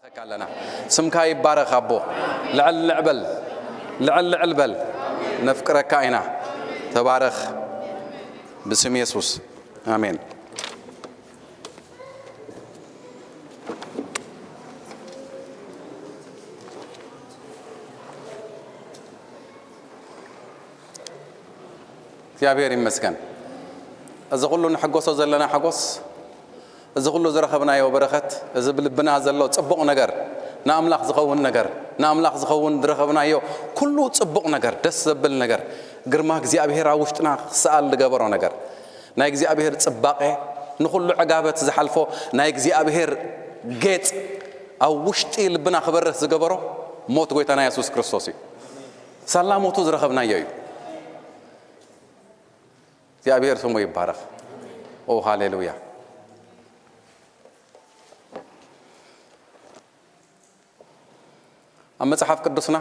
ኣለና። ስምካ ይባረኽ ኣቦ። ልዕል ልዕበል፣ ልዕል ልዕል በል። ነፍቅረካ ኢና። ተባረኽ ብስም የሱስ። ኣሜን። እግዚኣብሔር ይመስገን። እዚ ኩሉ ንሕጎሶ ዘለና ሓጎስ፣ እዚ ኩሉ ዝረኸብናዮ በረኸት፣ እዚ ብልብና ዘሎ ጽቡቕ ነገር፣ ንኣምላኽ ዝኸውን ነገር፣ ንኣምላኽ ዝኸውን ዝረኸብናዮ ኩሉ ጽቡቕ ነገር፣ ደስ ዘብል ነገር፣ ግርማ እግዚኣብሔር ኣብ ውሽጥና ክሰኣል ዝገበሮ ነገር፣ ናይ እግዚኣብሔር ጽባቐ፣ ንኹሉ ዕጋበት ዝሓልፎ ናይ እግዚኣብሔር ጌጽ ኣብ ውሽጢ ልብና ክበርህ ዝገበሮ ሞት ጎይታና የሱስ ክርስቶስ እዩ። ሳላ ሞቱ ዝረኸብናዮ እዩ። እግዚኣብሔር ስሙ ይባረኽ። ኦ ሃሌሉያ። ኣብ መጽሓፍ ቅዱስና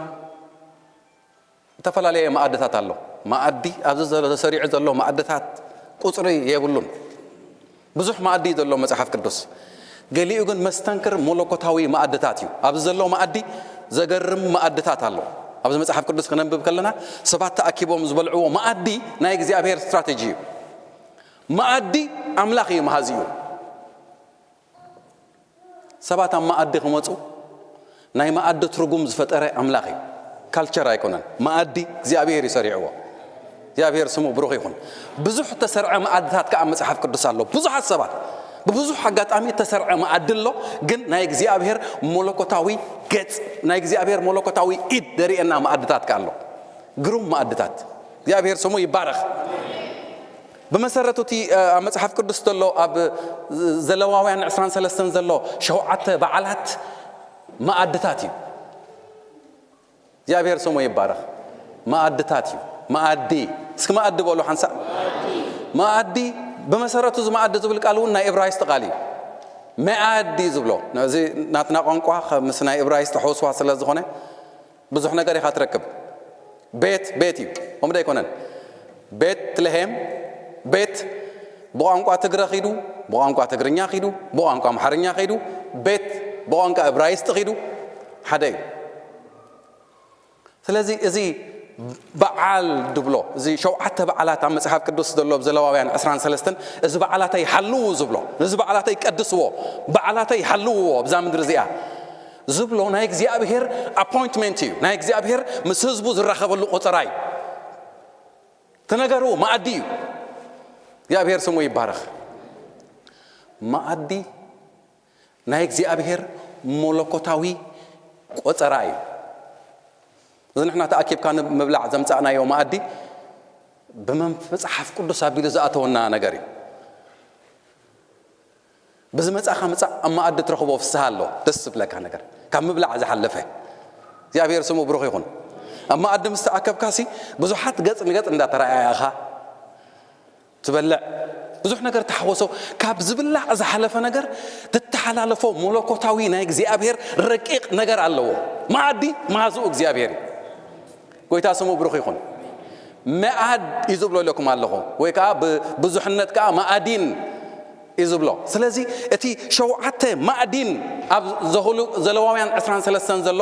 ዝተፈላለየ መኣድታት ኣሎ። መኣዲ ኣብዚ ዘሎ ተሰሪዑ ዘሎ መኣድታት ቁጽሪ የብሉን። ብዙሕ መኣዲ እዩ ዘሎ መጽሓፍ ቅዱስ። ገሊኡ ግን መስተንክር መለኮታዊ መኣድታት እዩ። ኣብዚ ዘሎ መኣዲ ዘገርም መኣድታት ኣሎ። ኣብዚ መጽሓፍ ቅዱስ ክነንብብ ከለና ሰባት ተኣኪቦም ዝበልዕዎ መኣዲ ናይ እግዚኣብሔር ስትራቴጂ እዩ። መኣዲ ኣምላኽ እዩ መሃዚኡ። ሰባት ኣብ መኣዲ ክመጹ ናይ መኣዲ ትርጉም ዝፈጠረ ኣምላኽ እዩ። ካልቸር ኣይኮነን። መኣዲ እግዚኣብሔር እዩ ሰሪዕዎ። እግዚኣብሔር ስሙ ብሩኽ ይኹን። ብዙሕ ተሰርዐ መኣድታት ከኣ ኣብ መጽሓፍ ቅዱስ ኣሎ። ብዙሓት ሰባት ብብዙሕ ኣጋጣሚ ተሰርዐ መኣዲ ኣሎ፣ ግን ናይ እግዚኣብሔር መለኮታዊ ገጽ፣ ናይ እግዚኣብሔር መለኮታዊ ኢድ ደርእየና መኣድታት ከኣ ኣሎ። ግሩም መኣድታት። እግዚኣብሔር ስሙ ይባረኽ። ብመሰረቱ እቲ ኣብ መጽሓፍ ቅዱስ ዘሎ ኣብ ዘለዋውያን ዕስራን ሰለስተን ዘሎ ሸውዓተ በዓላት መኣድታት እዩ። እግዚኣብሔር ስሙ ይባረኽ። መኣድታት እዩ። መኣዲ፣ እስኪ መኣዲ በሉ ሓንሳእ። መኣዲ ብመሰረቱ እዚ መኣዲ ዝብል ቃል እውን ናይ እብራይስጥ ቃል እዩ። መኣዲ ዝብሎ ነዚ ናትና ቋንቋ ምስ ናይ እብራይስጥ ሕውስዋ ስለ ዝኾነ ብዙሕ ነገር ኢኻ ትረክብ። ቤት ቤት እዩ። ከምኡ ዶ ኣይኮነን? ቤት ለሄም፣ ቤት ብቋንቋ ትግረ ኺዱ፣ ብቋንቋ ትግርኛ ኺዱ፣ ብቋንቋ ኣምሓርኛ ኺዱ፣ ቤት ብቋንቋ እብራይስጥ ኺዱ፣ ሓደ እዩ። ስለዚ እዚ በዓል ድብሎ፣ እዚ ሸውዓተ በዓላት ኣብ መጽሓፍ ቅዱስ ዘሎ ኣብ ዘለዋውያን ዕስራን ሰለስተን፣ እዚ በዓላተይ ሓልዉ ዝብሎ፣ እዚ በዓላተይ ቀድስዎ፣ በዓላተይ ሓልውዎ ኣብዛ ምድሪ እዚኣ ዝብሎ ናይ እግዚኣብሔር ኣፖይንትመንት እዩ። ናይ እግዚኣብሔር ምስ ህዝቡ ዝራኸበሉ ቆጸራ እዩ። ተነገሩ መኣዲ እዩ። እግዚኣብሔር ስሙ ይባረኽ። መኣዲ ናይ እግዚኣብሔር መለኮታዊ ቆጸራ እዩ። እዚ ንሕና ተኣኪብካ ንምብላዕ ዘምጻእናዮ መኣዲ ብመንፈስ መጽሓፍ ቅዱስ ኣቢሉ ዝኣተወና ነገር እዩ። ብዝመጻኻ ምጻእ ኣብ መኣዲ ትረኽቦ ፍስሃ ኣሎ። ደስ ዝብለካ ነገር ካብ ምብላዕ ዝሓለፈ። እግዚኣብሔር ስሙ ብሩኽ ይኹን። ኣብ መኣዲ ምስ ተኣከብካሲ ብዙሓት ገጽ ንገጽ እንዳተረኣያኻ ትበልዕ። ብዙሕ ነገር ተሓወሶ። ካብ ዝብላዕ ዝሓለፈ ነገር ትተሓላለፎ መለኮታዊ ናይ እግዚኣብሔር ረቂቕ ነገር ኣለዎ። መኣዲ መሃዝኡ እግዚኣብሔር እዩ። ጎይታ ስሙ ብሩኽ ይኹን። መኣድ እዩ ዝብሎ ኢለኩም ኣለኹ፣ ወይ ከዓ ብብዙሕነት ከዓ መኣዲን እዩ ዝብሎ። ስለዚ እቲ ሸውዓተ መኣዲን ኣብ ዘሁሉ ዘለዋውያን ዕስራን ሰለስተን ዘሎ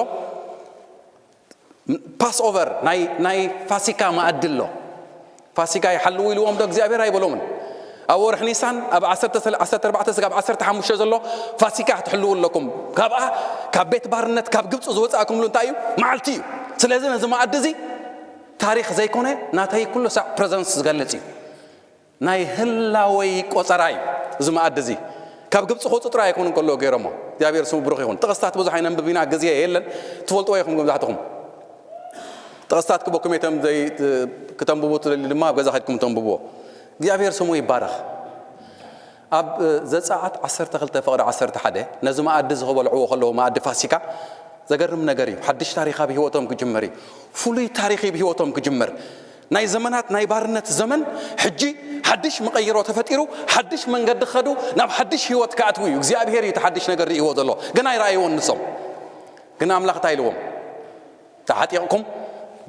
ፓስኦቨር ናይ ናይ ፋሲካ መኣዲ ኣሎ። ፋሲካ ይሓልዉ ኢልዎም ዶ እግዚኣብሔር? ኣይበሎምን። ኣብ ወርሒ ኒሳን ኣብ ዓሰርተ ኣርባዕተ ስጋብ ዓሰርተ ሓሙሽተ ዘሎ ፋሲካ ክትሕልዉ ኣለኩም። ካብኣ ካብ ቤት ባርነት ካብ ግብፂ ዝወፃእኩምሉ እንታይ እዩ? መዓልቲ እዩ። ስለዚ ነዚ መኣዲ እዚ ታሪኽ ዘይኮነ ናተይ ኩሉ ሳዕ ፕረዘንስ ዝገልፅ እዩ። ናይ ህላወይ ቆፀራ እዩ እዚ መኣዲ እዚ። ካብ ግብፂ ክወፁ ጥራይ ኣይኮኑን ከለዉ ገይሮሞ። እግዚኣብሔር ስሙ ብሩኽ ይኹን። ጥቕስታት ብዙሕ ኣይነንብብ ኢና፣ ግዜ የለን። ትፈልጥዎ ኢኹም መብዛሕትኹም። ጥቕስታት ክበኩም እየ፣ ተም ዘይ ክተንብቡ ትደልዩ ድማ ኣብ ገዛ ከድኩም ተንብብዎ። እግዚኣብሔር ስሙ ይባረኽ። ኣብ ዘፀኣት ዓሰርተ ክልተ ፍቕዲ ዓሰርተ ሓደ ነዚ መኣዲ እዚ ክበልዕዎ ከለዉ፣ መኣዲ ፋሲካ፣ ዘገርም ነገር እዩ። ሓድሽ ታሪኽ ኣብ ህይወቶም ክጅመር እዩ። ፍሉይ ታሪኽ እዩ ብህይወቶም ክጅመር። ናይ ዘመናት ናይ ባርነት ዘመን ሕጂ ሓድሽ መቐይሮ ተፈጢሩ፣ ሓድሽ መንገዲ ክኸዱ፣ ናብ ሓድሽ ህይወት ክኣትዉ እዩ። እግዚኣብሔር እዩ እቲ ሓድሽ ነገር ርእይዎ ዘሎ። ግን ኣይረኣይዎን ንሶም። ግን ኣምላኽ እንታይ ኢልዎም? ተዓጢቕኩም፣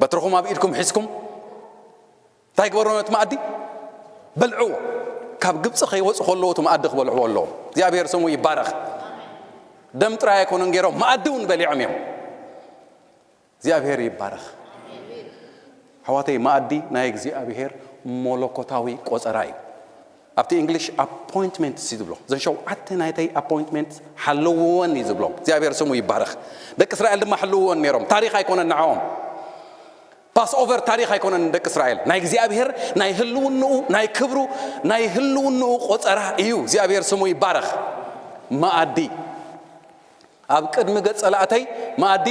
በትርኹም ኣብ ኢድኩም ሒዝኩም እንታይ ግበሩ? ነቲ መኣዲ በልዕዎ። ካብ ግብፂ ከይወፁ ከለዉ እቲ መኣዲ ክበልዕዎ ኣለዎም። እግዚኣብሔር ስሙ ይባረኽ። ደም ጥራይ ኣይኮኑን ገይሮም፣ መኣዲ እውን በሊዖም እዮም። እግዚኣብሔር ይባረኽ። ኣሕዋተይ፣ መኣዲ ናይ እግዚኣብሔር መለኮታዊ ቆጸራ እዩ። ኣብቲ እንግሊሽ ኣፖይንትመንትስ እዩ ዝብሎ። እዘን ሸውዓተ ናይተይ ኣፖይንትመንት ሓለውወን እዩ ዝብሎም። እግዚኣብሔር ስሙ ይባረኽ። ደቂ እስራኤል ድማ ሕልውወን ነይሮም። ታሪኽ ኣይኮነን ንዕኦም። ፓስኦቨር ታሪኽ ኣይኮነን ንደቂ እስራኤል። ናይ እግዚኣብሔር ናይ ህልውንኡ፣ ናይ ክብሩ፣ ናይ ህልውንኡ ቆጸራ እዩ። እግዚኣብሔር ስሙ ይባረኽ። መኣዲ ኣብ ቅድሚ ገጽ ጸላእተይ መኣዲ።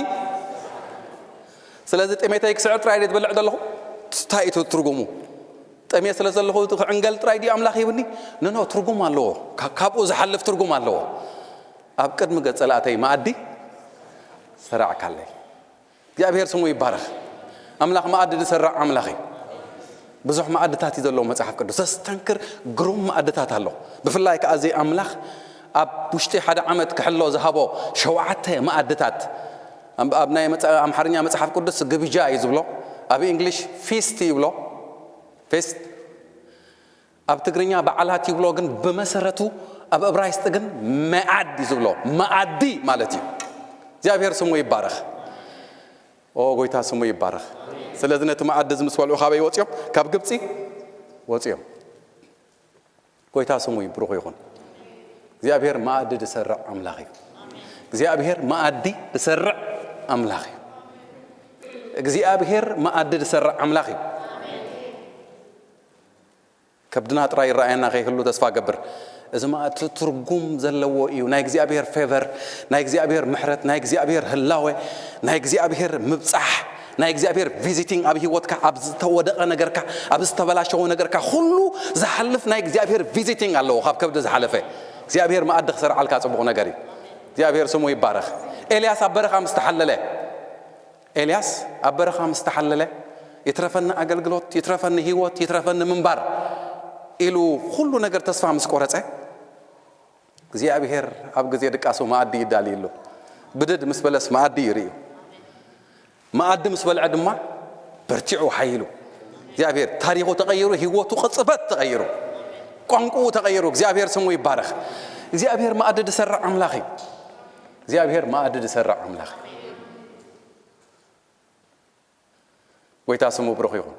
ስለዚ ጥሜተይ ክስዕር ጥራይ ድየ ትበልዕ ዘለኹ? እንታይ እዩ ትርጉሙ? ጠምየ ስለ ዘለኹ ክዕንገል ጥራይ ድዩ ኣምላኽ ሂብኒ? ኖ፣ ኖ፣ ትርጉም ኣለዎ። ካ-፣ ካብኡ ዝሓልፍ ትርጉም ኣለዎ። ኣብ ቅድሚ ገጽ ጸላእተይ መኣዲ ሰራዕካለይ። እግዚኣብሔር ስሙ ይባረኽ። ኣምላኽ መኣዲ ዝሰርዕ ኣምላኽ እዩ። ብዙሕ መኣድታት እዩ ዘለዎ መጽሓፍ ቅዱስ። ዘስተንክር ግሩም መኣድታት ኣሎ። ብፍላይ ከኣ እዚ ኣምላኽ ኣብ ውሽጢ ሓደ ዓመት ክሕሎ ዝሃቦ ሸውዓተ መኣድታት። ኣብ፣ ኣብ ናይ መጽ-፣ ኣምሓርኛ መጽሓፍ ቅዱስ ግብጃ እዩ ዝብሎ። ኣብ እንግሊሽ ፊስት ይብሎ። ፊስት። ኣብ ትግርኛ በዓላት ይብሎ፣ ግን ብመሰረቱ ኣብ እብራይስጥ ግን መኣድ እዩ ዝብሎ። መኣዲ ማለት እዩ። እግዚኣብሔር ስሙ ይባረኽ። ኦ፣ ጎይታ ስሙ ይባረኽ። ስለዚ ነቲ መኣዲ እዚ ምስ በልዑ ካበይ ወጽዮም? ካብ ግብጺ ወጽዮም። ጎይታ ስሙ ይብሩኽ ይኹን። እግዚኣብሔር መኣዲ ዝሰርዕ ኣምላኽ እዩ። እግዚኣብሔር መኣዲ ዝሰርዕ ኣምላኽ እዩ። እግዚኣብሔር መኣዲ ዝሰርዕ ኣምላኽ እዩ። ከብድና ጥራይ ይረኣየና ከይህሉ ተስፋ ገብር። እዚ መኣዲ ትርጉም ዘለዎ እዩ። ናይ እግዚኣብሔር ፌቨር፣ ናይ እግዚኣብሔር ምሕረት፣ ናይ እግዚኣብሔር ህላወ፣ ናይ እግዚኣብሔር ምብጻሕ፣ ናይ እግዚኣብሔር ቪዚቲንግ ኣብ ህይወትካ፣ ኣብ ዝተወደቐ ነገርካ፣ ኣብ ዝተበላሸወ ነገርካ፣ ኩሉ ዝሓልፍ ናይ እግዚኣብሔር ቪዚቲንግ ኣለዎ። ካብ ከብዲ ዝሓለፈ እግዚኣብሔር መኣዲ ክሰርዓልካ ጽቡቕ ነገር እዩ። እግዚኣብሔር ስሙ ይባረኽ። ኤልያስ ኣብ በረኻ ምስ ተሓለለ፣ ኤልያስ ኣብ በረኻ ምስ ተሓለለ፣ "ይትረፈኒ ኣገልግሎት፣ ይትረፈኒ ህይወት፣ ይትረፈኒ ምንባር" ኢሉ ኩሉ ነገር ተስፋ ምስ ቆረጸ፣ እግዚኣብሔር ኣብ ግዜ ድቃሱ መኣዲ ይዳልየሉ። ብድድ ምስ በለስ መኣዲ ይርእዩ። መኣዲ ምስ በልዐ ድማ በርቲዑ ሓይሉ። እግዚኣብሔር ታሪኹ ተቐይሩ፣ ህይወቱ ቅጽበት ተቐይሩ። ቋንቋኡ ተቐይሩ። እግዚኣብሔር ስሙ ይባረኽ። እግዚኣብሔር መኣዲ ዝሰርዕ ኣምላኽ እዩ። እግዚኣብሔር መኣዲ ዝሰርዕ ኣምላኽ እዩ። ጎይታ ስሙ ብሩኽ ይኹን።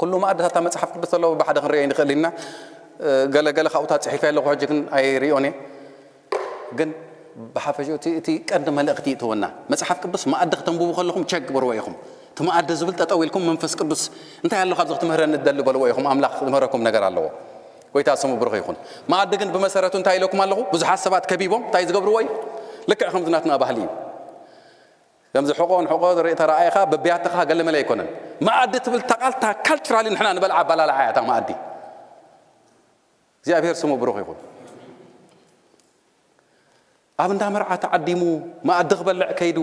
ኩሉ መኣድታት ኣብ መጽሓፍ ቅዱስ ኣለዎ፣ ብሓደ ክንርእዮ ንኽእል ኢና። እ፣ ገለ ገለ ካብኡታት ጽሒፈ ኣለኹ፣ ሕጂ ግን ኣይርእዮን እየ። ግን ብሓፈሽኡ እቲ፣ እቲ ቀንዲ መልእኽቲ ይእተወና። መጽሓፍ ቅዱስ መኣዲ ክተንብቡ ከለኹም ቸክ ግበርዎ ኢኹም። እቲ መኣዲ ዝብል ጠጠው ኢልኩም መንፈስ ቅዱስ እንታይ ኣሎ ካብዚ ክትምህረኒ ትደሊ በልዎ ኢኹም። ኣምላኽ ዝምህረኩም ነገር ኣለዎ። ጎይታ ስሙ ብሩኽ ይኹን። መኣዲ ግን ብመሰረቱ እንታይ ኢለኩም ኣለኹ? ብዙሓት ሰባት ከቢቦም እንታይ ዝገብርዎ እዩ? ልክዕ ከምዚ ናትና ባህሊ እዩ። ከምዚ ሕቆ ንሕቆ ርኢ ተረኣይኻ በቢያትኻ ገለመለ ኣይኮነን። መኣዲ ትብል እታ ቃል እታ ካልቸራሊ ንሕና ንበልዓ ኣበላልዓ እያ እታ መኣዲ። እግዚኣብሔር ስሙ ብሩኽ ይኹን። ኣብ እንዳ መርዓ ተዓዲሙ፣ መኣዲ ክበልዕ ከይዱ፣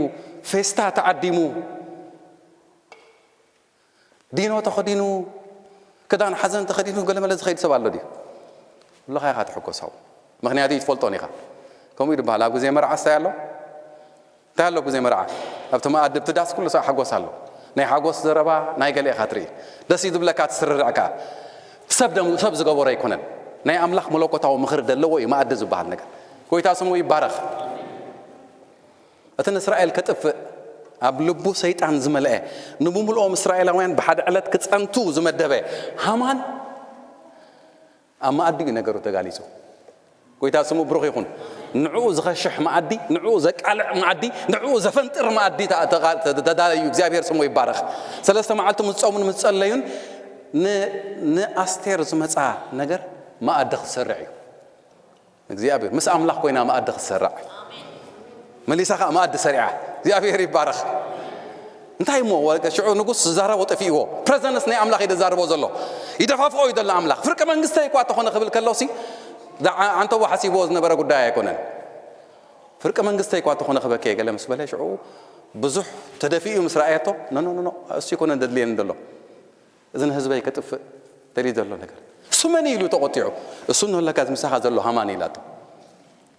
ፌስታ ተዓዲሙ፣ ዲኖ ተኸዲኑ፣ ክዳን ሓዘን ተኸዲኑ፣ ገለመለ ዝኸይድ ሰብ ኣሎ ድዩ? ብለኻ ኢኻ ትሕጎስ፣ ሃው። ምኽንያቱ ይትፈልጦን ኢኻ። ከምኡ እዩ ዝበሃል። ኣብ ግዜ መርዓ እንታይ ኣሎ? እንታይ ኣሎ ኣብ ግዜ መርዓ? ኣብቲ መኣዲ፣ ኣብቲ ዳስ ኩሉ ሰብ ሓጎስ ኣሎ። ናይ ሓጎስ ዘረባ ናይ ገለ ኢኻ ትርኢ። ደስ እዩ ዝብለካ፣ ትስርርዕ ከኣ። ሰብ ደም-፣ ሰብ ዝገበሮ ኣይኮነን። ናይ ኣምላኽ መለኮታዊ ምኽሪ ዘለዎ እዩ መኣዲ ዝበሃል ነገር። ጎይታ ስሙ ይባረኽ። እቲ ንእስራኤል ከጥፍእ ኣብ ልቡ ሰይጣን ዝመልአ፣ ንምምልኦም እስራኤላውያን ብሓደ ዕለት ክጸንቱ ዝመደበ ሃማን ኣብ መኣዲ እዩ ነገሩ ተጋሊጹ። ጎይታ ስሙ ብሩኽ ይኹን። ንዕኡ ዝኸሽሕ መኣዲ፣ ንዕኡ ዘቃልዕ መኣዲ፣ ንዕኡ ዘፈንጥር መኣዲ ተ-፣ ተጋ-፣ ተ-፣ ተዳለዩ። እግዚኣብሔር ስሙ ይባረኽ። ሰለስተ መዓልቲ ምስ ጾሙን ምስ ጸለዩን ን-፣ ንኣስቴር ዝመጻ ነገር መኣዲ ክትሰርዕ እዩ። እግዚኣብሔር ምስ ኣምላኽ ኮይና መኣዲ ክትሰራዕ። መሊሳ ኸዓ መኣዲ ሰሪዓ። እግዚኣብሔር ይባረኽ። እንታይ እሞ ወ-፣ ሽዑ ንጉስ ዝዛረቦ ጠፊእዎ። ፕረዘንስ ናይ ኣምላኽ እዩ ዝዛረቦ ዘሎ። ይደፋፍኦ እዩ ዘሎ ኣምላኽ። ፍርቂ መንግስተይ እኳ ተኾነ ክብል ከሎሲ፣ ዳ-፣ ዓ-፣ ዓንተቦ ሓሲብዎ ዝነበረ ጉዳይ ኣይኮነን። ፍርቂ መንግስተይ እኳ ተኾነ ክበከየ ገለ ምስ በለ፣ ሽዑ ብዙሕ ተደፊኡ ምስ ረኣየቶ፣ ኖ፣ ኖ፣ ኖ፣ ኖ፣ እሱ ኣይኮነን ዘድልየኒ ዘሎ። እዚ ንህዝበይ ከጥፍእ ደልዩ ዘሎ ነገር። እሱ መን እዩ ኢሉ ተቖጢዑ። እሱ እንሆ ለካ እዚ ምሳኻ ዘሎ ሃማን ኢላቶ።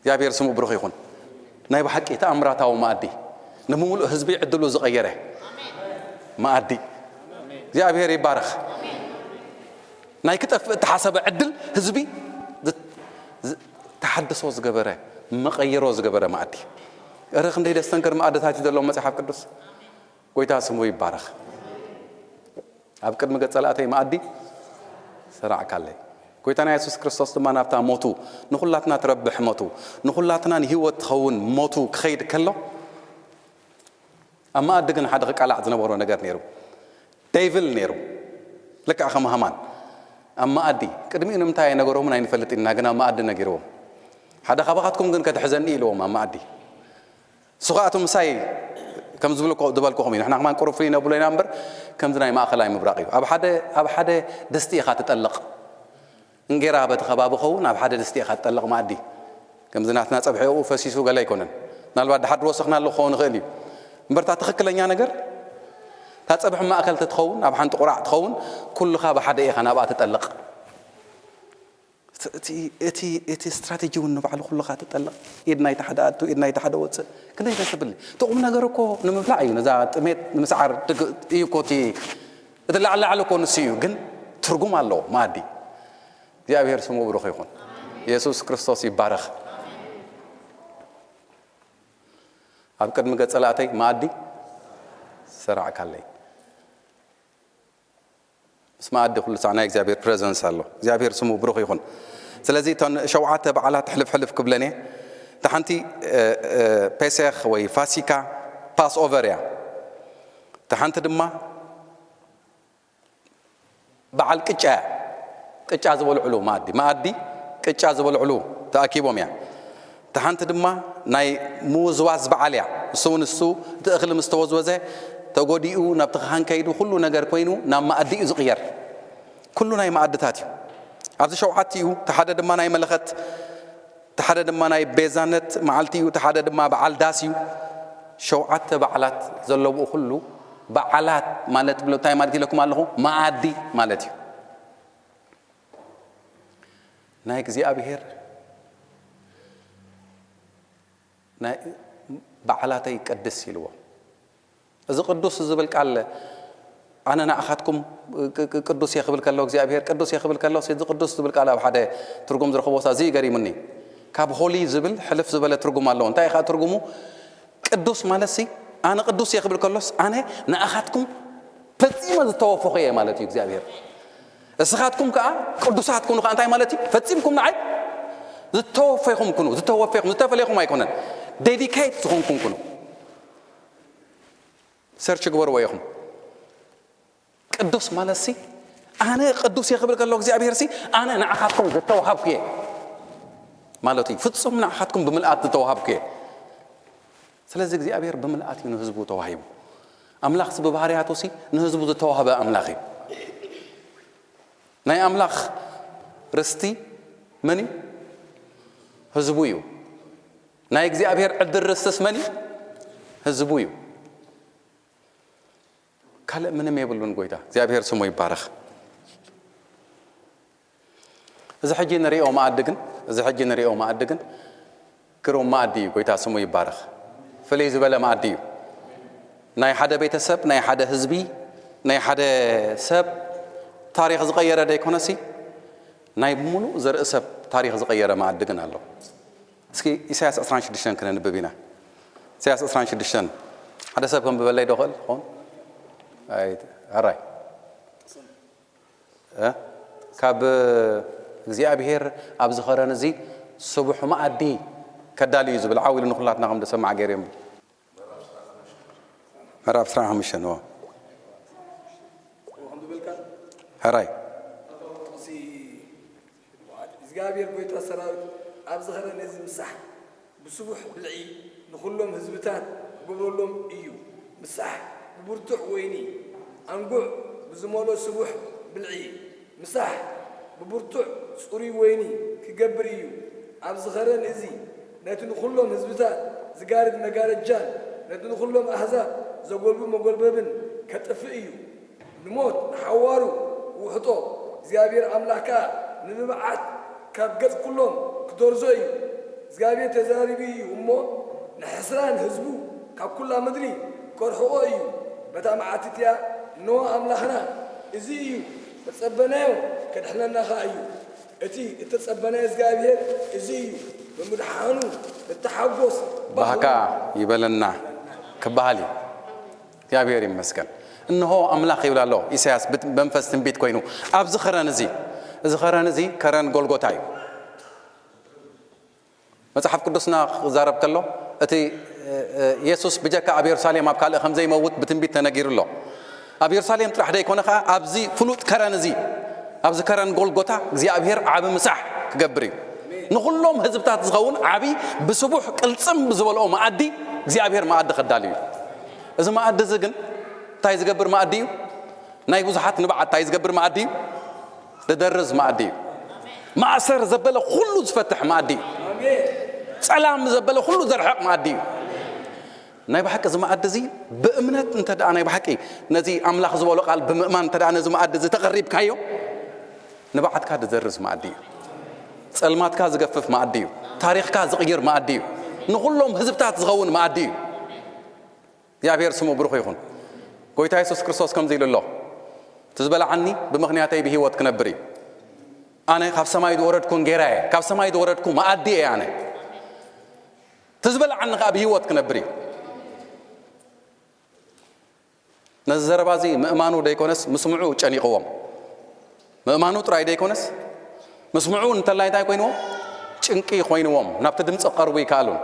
እግዚኣብሔር ስሙ ብሩኽ ይኹን። ናይ ብሓቂ ተኣምራታዊ መኣዲ። ንምሉእ ህዝቢ ዕድሉ ዝቐየረ መኣዲ። እግዚኣብሔር ይባረኽ። ናይ ክጠፍእ እተሓሰበ ዕድል ህዝቢ ዝ-፣ ዝ-፣ ተሓድሶ ዝገበረ፣ መቐየሮ ዝገበረ መኣዲ። እረ ክንደይ ደስተንክር መኣድታት እዩ ዘለዎም መጽሓፍ ቅዱስ። ጎይታ ስሙ ይባረኽ። ኣብ ቅድሚ ገጸ ላእተይ መኣዲ ሰራዕካለይ። ጎይታና የሱስ ክርስቶስ ድማ ናብታ ሞቱ፣ ንኹላትና ትረብሕ ሞቱ፣ ንኹላትና ንህይወት ትኸውን ሞቱ ክኸይድ ከሎ፣ ኣብ መኣዲ ግን ሓደ ክቃላዕ ዝነበሮ ነገር ነይሩ። ደይቭል ነይሩ። ልክዕ ከም ሃማን ኣብ መኣዲ ቅድሚኡ ንምንታይ ኣይነገሮምን ኣይንፈልጥ ኢና፣ ግን ኣብ መኣዲ ነጊርዎም። ሓደ ካባኻትኩም ግን ከትሕዘኒ ኢልዎም ኣብ መኣዲ። እሱ ከዓ እቲ ምሳይ ከም ዝብልኮ ዝበልኩኹም እዩ። ንሕና ከማን ቁሩብ ፍልይ ነብሎ ኢና እምበር፣ ከምዚ ናይ ማእኸላይ ምብራቕ እዩ። ኣብ ሓደ ኣብ ሓደ ድስቲ ኢኻ ትጠልቕ። እንጌራ በቲ ከባቢ ኸውን ኣብ ሓደ ድስቲ ኢኻ ትጠልቕ መኣዲ። ከምዚ ናትና ጸብሒ ኣብኡ ፈሲሱ ገለ ኣይኮነን። ምናልባት ድሓር ወሰኽናሉ ክኸውን ይኽእል እዩ። እምበር እታ ትኽክለኛ ነገር፣ እታ ጸብሒ ማእከል ተትኸውን፣ ኣብ ሓንቲ ቁራዕ ትኸውን፣ ኩልኻ ብሓደ ኢኻ ናብኣ ትጠልቕ። እቲ እቲ እቲ ስትራተጂ እውን ንባዕሉ ኩልኻ ትጠልቕ። ኢድ ናይቲ ሓደ ኣቱ፣ ኢድ ናይቲ ሓደ ወፅእ። ክንደይ ደስ ዝብል። እቲ ቁም ነገር እኮ ንምብላዕ እዩ፣ ነዛ ጥሜት ንምስዓር ድግ- እዩ እኮ እቲ እቲ ላዕሊ ላዕሊ እኮ ንሱ እዩ፣ ግን ትርጉም ኣለዎ መኣዲ። እግዚኣብሔር ስሙ ብሩኽ ይኹን። የሱስ ክርስቶስ ይባረኽ። ኣብ ቅድሚ ገጸ ላእተይ መኣዲ ሰራዕካለይ። ምስ መኣዲ ኩሉ ሳዕ ናይ እግዚኣብሔር ፕሬዘንስ ኣሎ። እግዚኣብሔር ስሙ ብሩኽ ይኹን። ስለዚ እተን ሸውዓተ በዓላት ሕልፍ ሕልፍ ክብለን እየ። እታ ሓንቲ እ፣ እ፣ ፔሴኽ ወይ ፋሲካ ፓስ ኦቨር እያ። እታ ሓንቲ ድማ በዓል ቅጫ እያ። ቅጫ ዝበልዕሉ መኣዲ፣ መኣዲ ቅጫ ዝበልዕሉ ተኣኪቦም እያ። እታ ሓንቲ ድማ ናይ ምውዝዋዝ በዓል እያ። እሱ እውን እሱ እቲ እኽሊ ምስ ተወዝወዘ ተጎዲኡ ናብቲ ካህን ከይዱ ኩሉ ነገር ኮይኑ ናብ መኣዲ እዩ ዝቕየር። ኩሉ ናይ መኣድታት እዩ። ኣብዚ ሸውዓቲኡ እቲ ሓደ ድማ ናይ መለኸት፣ እቲ ሓደ ድማ ናይ ቤዛነት መዓልቲ እዩ፣ እቲ ሓደ ድማ በዓል ዳስ እዩ። ሸውዓተ በዓላት ዘለውኡ ኩሉ በዓላት ማለት ብሎ እንታይ ማለት ኢለኩም ኣለኹ? መኣዲ ማለት እዩ። ናይ እግዚኣብሔር ናይ በዓላተይ ቀድስ ኢልዎ። እዚ ቅዱስ ዝብል ቃል ኣነ ንኣኻትኩም ቅ- ቅ- ቅዱስ እየ ክብል ከሎ እግዚኣብሔር ቅዱስ እየ ክብል ከሎ እዚ ቅዱስ ዝብል ቃል ኣብ ሓደ ትርጉም ዝረኽቦ ሳ እዚ ገሪሙኒ። ካብ ሆሊ ዝብል ሕልፍ ዝበለ ትርጉም ኣለዎ። እንታይ ከዓ ትርጉሙ? ቅዱስ ማለት ሲ ኣነ ቅዱስ እየ ክብል ከሎስ ኣነ ንኣኻትኩም ፈጺመ ዝተወፈኹ እየ ማለት እዩ እግዚኣብሔር። እስኻትኩም ከዓ ቅዱሳት ኩኑ ከዓ እንታይ ማለት እዩ? ፈጺምኩም ንዓይ ዝተወፈኹም ኩኑ። ዝተወፈኹም ዝተፈለኹም ኣይኮነን፣ ዴዲኬት ዝኾንኩም ኩኑ። ሰርች ግበርዎ ኢኹም። ቅዱስ ማለት ሲ ኣነ ቅዱስ እየ ክብል ከሎ እግዚኣብሔር ሲ ኣነ ንዓኻትኩም ዝተዋሃብኩ እየ ማለት እዩ። ፍጹም ንዓኻትኩም ብምልኣት ዝተዋሃብኩ እየ። ስለዚ እግዚኣብሔር ብምልኣት እዩ ንህዝቡ ተዋሂቡ። ኣምላኽ ሲ ብባህርያቱ ሲ ንህዝቡ ዝተዋህበ ኣምላኽ እዩ። ናይ ኣምላኽ ርስቲ መን እዩ? ህዝቡ እዩ። ናይ እግዚኣብሔር ዕድል ርስትስ መን እዩ? ህዝቡ እዩ። ካልእ ምንም የብሉን። ጎይታ እግዚኣብሔር ስሙ ይባረኽ። እዚ ሕጂ ንሪኦ መኣዲ ግን እዚ ሕጂ ንሪኦ መኣዲ ግን ግሩም መኣዲ እዩ። ጎይታ ስሙ ይባረኽ። ፍልይ ዝበለ መኣዲ እዩ። ናይ ሓደ ቤተሰብ፣ ናይ ሓደ ህዝቢ፣ ናይ ሓደ ሰብ ታሪኽ ዝቐየረ ደይኮነሲ ናይ ሙሉእ ዘርኢ ሰብ ታሪኽ ዝቐየረ መኣዲ ግን ኣሎ። እስኪ ኢሳያስ ዕስራን ሽዱሽተን ክነንብብ ኢና። ኢሳያስ ዕስራን ሽዱሽተን ሓደ ሰብ ከንብበለይ ዶ ኽእል ኾን? ኣይ፣ ኣራይ። እ? ካብ እግዚኣብሔር ኣብዚ ኸረን እዚ ስቡሕ መኣዲ ከዳልዩ ዝብል ዓው ኢሉ ንኹላትና ከም ደሰማዕ ገይሩ እዮም። ምዕራፍ ዕስራን ሓሙሽተን፣ እዎ። ሕራይ። እግዚኣብሔር ጎይታ ሰራዊት ኣብዚ ኸረን እዚ ምሳሕ ብስቡሕ ብልዒ ንኹሎም ህዝብታት ክገብረሎም እዩ። ምሳሕ ብብርቱዕ ወይኒ ኣንጉዕ ብዝመልኦ ስቡሕ ብልዒ፣ ምሳሕ ብብርቱዕ ጽሩይ ወይኒ ክገብር እዩ። ኣብዚ ኸረን እዚ ነቲ ንኹሎም ህዝብታት ዝጋርድ መጋረጃን ነቲ ንኹሎም ኣህዛብ ዘጎልብብ መጎልበብን ከጥፍእ እዩ። ንሞት ንሓዋሩ ክውሕጦ እግዚኣብሔር ኣምላኽ ከኣ ንብብዓት ካብ ገጽ ኩሎም ክደርዞ እዩ። እግዚኣብሔር ተዛሪቡ እዩ እሞ፣ ንሕስራን ህዝቡ ካብ ኩላ ምድሪ ከርሕቖ እዩ። በታ መዓልቲ እቲኣ እነሆ ኣምላኽና እዚ እዩ፣ እተጸበናዮ ከድሕነና ኸኣ እዩ። እቲ እተጸበናዮ እግዚኣብሔር እዚ እዩ፣ ብምድሓኑ እተሓጎስ ባህካ ይበለና ክበሃል እዩ። እግዚኣብሔር ይመስገን። እንሆ ኣምላኽ ይብል ኣሎ ኢሳያስ ብት-፣ መንፈስ ትንቢት ኮይኑ ኣብዚ ኸረን እዚ፣ እዚ ኸረን እዚ ከረን ጎልጎታ እዩ። መጽሓፍ ቅዱስና ክዛረብ ከሎ እቲ፣ እ፣ እ፣ የሱስ ብጀካ ኣብ የሩሳሌም ኣብ ካልእ ከም ዘይመውት ብትንቢት ተነጊሩ ኣሎ። ኣብ የሩሳሌም ጥራሕ ደይኮነ ኸኣ ኣብዚ ፍሉጥ ከረን እዚ፣ ኣብዚ ከረን ጎልጎታ እግዚኣብሔር ዓቢ ምሳሕ ክገብር እዩ። ንኹሎም ህዝብታት ዝኸውን ዓቢ ብስቡሕ ቅልጽም ብዝበልኦ መኣዲ እግዚኣብሔር መኣዲ ከዳልዩ እዩ። እዚ መኣዲ እዚ ግን እንታይ ዝገብር መኣዲ እዩ? ናይ ብዙሓት ንብዓት እንታይ ዝገብር መኣዲ እዩ? ዝደርዝ መኣዲ እዩ። ማእሰር ዘበለ ኩሉ ዝፈትሕ መኣዲ እዩ። ጸላም ዘበለ ኩሉ ዘርሕቕ መኣዲ እዩ። ናይ ብሓቂ እዚ መኣዲ እዚ ብእምነት እንተ ደኣ ናይ ብሓቂ ነዚ ኣምላኽ ዝበሎ ቃል ብምእማን እንተ ደኣ ነዚ መኣዲ እዚ ተቐሪብካዮ፣ ንብዓትካ ዝደርዝ መኣዲ እዩ። ጸልማትካ ዝገፍፍ መኣዲ እዩ። ታሪኽካ ዝቕይር መኣዲ እዩ። ንኹሎም ህዝብታት ዝኸውን መኣዲ እዩ። እግዚኣብሔር ስሙ ብሩኽ ይኹን። ጎይታ የሱስ ክርስቶስ ከምዚ ኢሉ ኣሎ፣ "እቲ ዝበልዓኒ ብምኽንያተይ ብህይወት ክነብር እዩ። ኣነ ካብ ሰማይ ዝወረድኩ እንጌራ እየ፣ ካብ ሰማይ ዝወረድኩ መኣዲ እየ ኣነ። እቲ ዝበልዓኒ ከኣ ብህይወት ክነብር እዩ።" ነዚ ዘረባ እዚ ምእማኑ ደይኮነስ ምስምዑ ጨኒቕዎም። ምእማኑ ጥራይ ደይኮነስ ምስምዑ እንተላይ እንታይ ኮይንዎም? ጭንቂ ኮይንዎም። ናብቲ ድምፂ ክቐርቡ ይከኣሉን።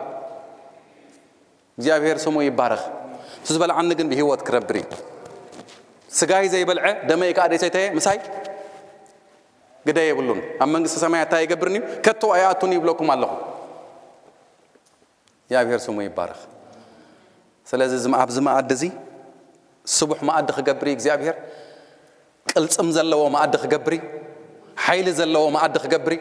እግዚኣብሔር ስሙ ይባረኽ። እቲ ዝበልዓኒ ግን ብህይወት ክረብር እዩ። ስጋይ ዘይበልዐ ደመይ ከኣ ደይሰተየ ምሳይ ግደ የብሉን። ኣብ መንግስቲ ሰማያት እንታይ ይገብርን እዩ? ከቶ ኣይኣቱን ይብለኩም ኣለኹ። እግዚኣብሔር ስሙ ይባረኽ። ስለዚ እዚ፣ ኣብዚ መኣዲ እዚ ስቡሕ መኣዲ ክገብር እዩ እግዚኣብሔር። ቅልጽም ዘለዎ መኣዲ ክገብር እዩ። ሓይሊ ዘለዎ መኣዲ ክገብር እዩ።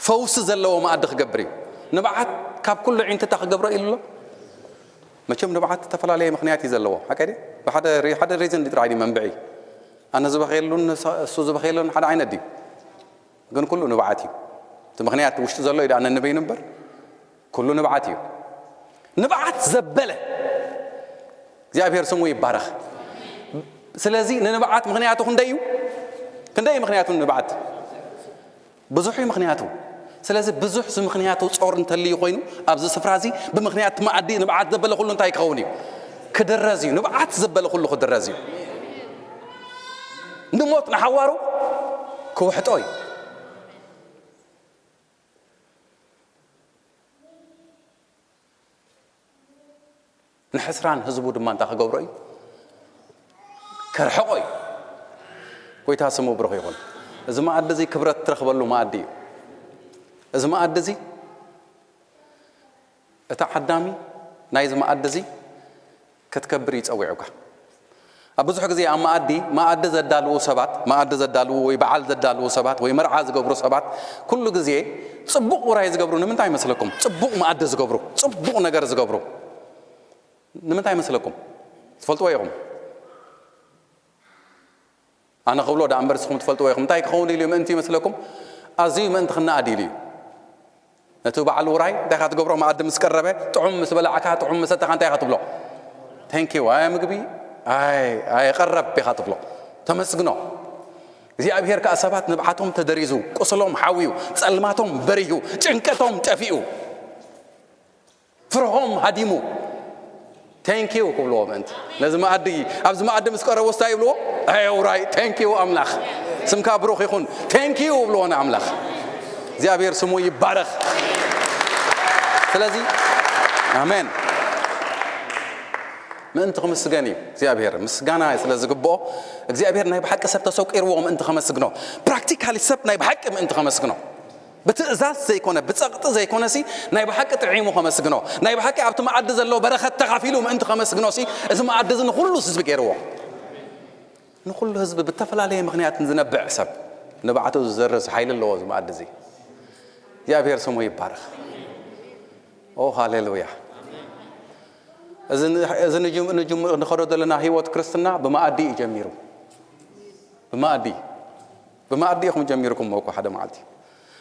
ፈውሲ ዘለዎ መኣዲ ክገብር እዩ። ንብዓት ካብ ኩሉ ዒንትታ ክገብሮ ኢሉ ኣሎ። መቸም ንብዓት ዝተፈላለየ ምኽንያት እዩ ዘለዎ። ሓቀ ድዩ? ብሓደ ሪ-፣ ሓደ ሪዝን ጥራሕ ድዩ መንብዒ? ኣነ ዝበኸየሉን ንሳ-፣ እሱ ዝበኸየሉን ሓደ ዓይነት ድዩ? ግን ኩሉ ንብዓት እዩ። እቲ ምኽንያት ውሽጢ ዘሎ እዩ ደኣ ነንበይኑ እምበር፣ ኩሉ ንብዓት እዩ። ንብዓት ዘበለ እግዚኣብሔር ስሙ ይባረኽ። ስለዚ ንንብዓት ምኽንያቱ ክንደይ እዩ? ክንደይ እዩ ምኽንያቱ ንንብዓት? ብዙሕ እዩ ምኽንያቱ። ስለዚ ብዙሕ ዝምኽንያቱ ጾር እንተልዩ ኮይኑ ኣብዚ ስፍራ እዚ ብምኽንያት እቲ መኣዲ ንብዓት ዘበለ ኩሉ እንታይ ክኸውን እዩ? ክድረዝ እዩ። ንብዓት ዘበለ ኩሉ ክድረዝ እዩ። ንሞት ንሓዋሩ ክውሕጦ እዩ። ንሕስራን ህዝቡ ድማ እንታይ ክገብሮ እዩ? ከርሕቆ እዩ። ጎይታ ስሙ ብሩኽ ይኹን። እዚ መኣዲ እዚ ክብረት ትረኽበሉ መኣዲ እዩ። እዚ መኣዲ እዚ፣ እቲ ዓዳሚ ናይዚ መኣዲ እዚ ክትከብር እዩ ጸዊዑካ። ኣብ ብዙሕ ግዜ ኣብ መኣዲ፣ መኣዲ ዘዳልዉ ሰባት፣ መኣዲ ዘዳልዉ ወይ በዓል ዘዳልዉ ሰባት ወይ መርዓ ዝገብሩ ሰባት ኩሉ ግዜ ጽቡቕ ውራይ ዝገብሩ ንምንታይ ይመስለኩም? ጽቡቕ መኣዲ ዝገብሩ፣ ጽቡቕ ነገር ዝገብሩ ንምንታይ ይመስለኩም? ትፈልጥዎ ኢኹም። ኣነ ክብሎ ደኣ እምበር ንስኹም ትፈልጥዎ ኢኹም። እንታይ ክኸውን ኢሉ ምእንቲ ይመስለኩም? ኣዝዩ ምእንቲ ክነኣድ ኢሉ እዩ። ነቲ በዓል ውራይ እንታይ ኢኻ ትገብሮ? መኣዲ ምስ ቀረበ፣ ጥዑም ምስ በላዕካ፣ ጥዑም ምስ ሰተኻ እንታይ ኢኻ ትብሎ? Thank you። ኣይ ምግቢ፣ ኣይ፣ ኣይ ቀረብ ኢኻ ትብሎ። ተመስግኖ። እግዚኣብሔር ከኣ ሰባት ንብዓቶም ተደሪዙ፣ ቁስሎም ሓውዩ፣ ጸልማቶም በሪሁ፣ ጭንቀቶም ጠፊኡ፣ ፍርሆም ሃዲሙ፣ thank you ክብልዎ ምእንቲ ነዚ መኣዲ፣ ኣብዚ መኣዲ ምስ ቀረቡ እንታይ ይብልዎ? ኣይ ውራይ፣ thank you ኣምላኽ፣ ስምካ ብሩኽ ይኹን፣ thank you ይብልዎ ንኣምላኽ። እግዚኣብሔር ስሙ ይባረኽ። ስለዚ ኣሜን። ምእንቲ ክምስገን እዩ እግዚኣብሔር፣ ምስጋና ስለ ዝግብኦ። እግዚኣብሔር ናይ ብሓቂ ሰብ ተሰቂርዎ ምእንቲ ከመስግኖ፣ ፕራክቲካሊ ሰብ ናይ ብሓቂ ምእንቲ ከመስግኖ፣ ብትእዛዝ ዘይኮነ፣ ብጸቕጢ ዘይኮነሲ፣ ናይ ብሓቂ ጥዒሙ ከመስግኖ፣ ናይ ብሓቂ ኣብቲ መኣዲ ዘሎ በረኸት ተኻፊሉ ምእንቲ ከመስግኖሲ፣ እዚ መኣዲ እዚ ንኹሉ ህዝቢ ገይርዎ። ንኹሉ ህዝቢ ብተፈላለየ ምኽንያት ንዝነብዕ ሰብ ንባዕቱ ዝዘርዝ ሓይሊ ኣለዎ እዚ መኣዲ እዚ። እግዚኣብሔር ስሙ ይባረኽ። ኦ ሃሌሉያ። እዚ ን-፣ እዚ ንጅም-፣ ንጅም-፣ ንኸዶ ዘለና ህይወት ክርስትና ብመኣዲ እዩ ጀሚሩ። ብመኣዲ፣ ብመኣዲ ኢኹም ጀሚርኩሞ እኮ ሓደ መዓልቲ።